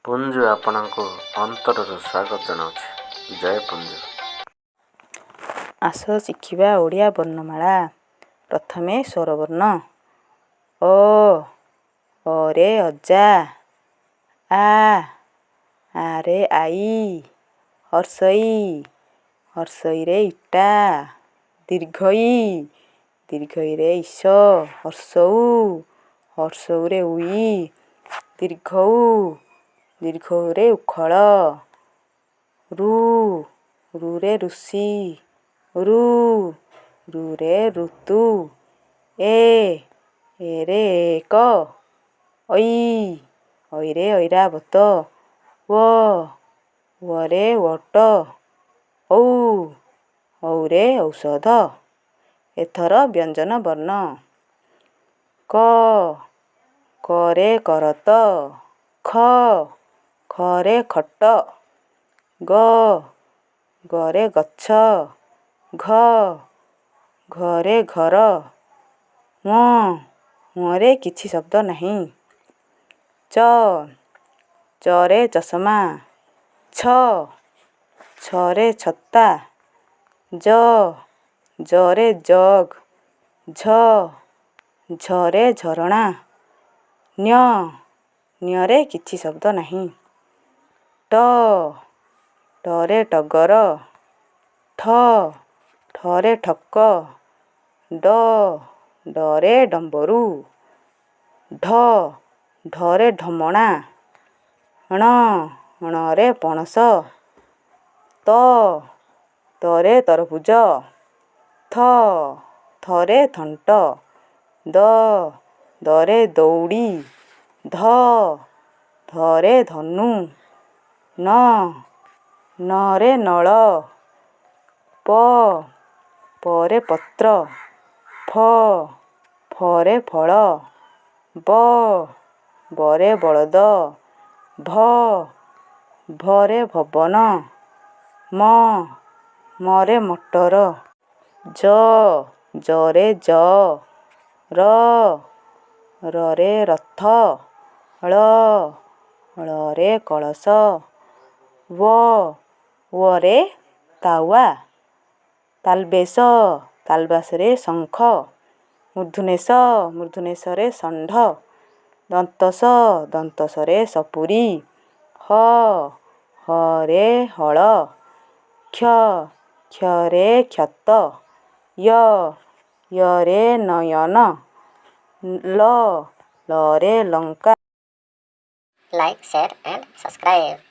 ପୁଞ୍ଜୁ ଆପଣଙ୍କୁ ଅନ୍ତରରୁ ସ୍ୱାଗତ ଜଣାଉଛି। ଜୟ ପୁଞ୍ଜୁ। ଆସ ଶିଖିବା ଓଡ଼ିଆ ବର୍ଣ୍ଣମାଳା। ପ୍ରଥମେ ସ୍ୱରବର୍ଣ୍ଣ। ଅ, ଅରେ ଅଜା, ଆ, ଆରେ ଆଈ, ହର୍ଷଇ, ହର୍ଷଇରେ ଇଟା, ଦୀର୍ଘଇ, ଦୀର୍ଘଇରେ ଇସ, ହର୍ଷଉ, ହର୍ଷଉରେ ଉଇ, ଦୀର୍ଘଉ, ଦୀର୍ଘଉରେ ଉଖଳ, ରୁ, ରୁରେ ଋଷି, ଋ, ଋରେ ଋତୁ, ଏ, ଏରେ ଏକ, ଐ, ଐରେ ଐରାବତ, ୱ, ୱରେ ୱଟ, ଔ, ଔରେ ଔଷଧ। ଏଥର ବ୍ୟଞ୍ଜନ ବର୍ଣ୍ଣ। କ, କରେ କରତ, ଖ, ଖରେ ଖଟ, ଗ, ଗରେ ଗଛ, ଘ, ଘରେ ଘର, ଙ, ଂରେ କିଛି ଶବ୍ଦ ନାହିଁ, ଚ, ଚରେ ଚଷମା, ଛ, ଛରେ ଛତା, ଜ, ଜରେ ଜଗ୍, ଝ, ଝରେ ଝରଣା, ନ୍ୟ, ନ୍ୟରେ କିଛି ଶବ୍ଦ ନାହିଁ, ଟ, ଟରେ ଟଗର, ଠ, ଠରେ ଠକ, ଡ, ଡରେ ଡମ୍ବରୁ, ଢ, ଢରେ ଢମଣା, ଣ, ଣରେ ପଣସ, ତ, ତରେ ତରଭୁଜ, ଥ, ଥରେ ଥଣ୍ଟ, ଦ, ଦରେ ଦଉଡ଼ି, ଧ, ଧରେ ଧନୁ, ନ, ନରେ ନଳ, ପ, ପରେ ପତ୍ର, ଫ, ଫରେ ଫଳ, ବ, ବରେ ବଳଦ, ଭ, ଭରେ ଭବନ, ମ, ମରେ ମଟର, ଜ, ଜରେ ଯଅ, ର, ରରେ ରଥ, ଳ, ଳରେ କଳସ, ୱ, ୱରେ ତାୱା, ତାଲବେଶ, ତାଲବାସରେ ଶଙ୍ଖ, ମୂର୍ଧନ୍ୟ ଷ, ମୂର୍ଧନ୍ୟ ଷରେ ଷଣ୍ଢ, ଦନ୍ତ ସ, ଦନ୍ତ ସରେ ସପୁରୀ, ହ, ହରେ ହଳ, କ୍ଷ, କ୍ଷରେ କ୍ଷତ, ୟ, ୟରେ ନୟନ, ଲ, ଲରେ ଲଙ୍କା। Like, share and subscribe.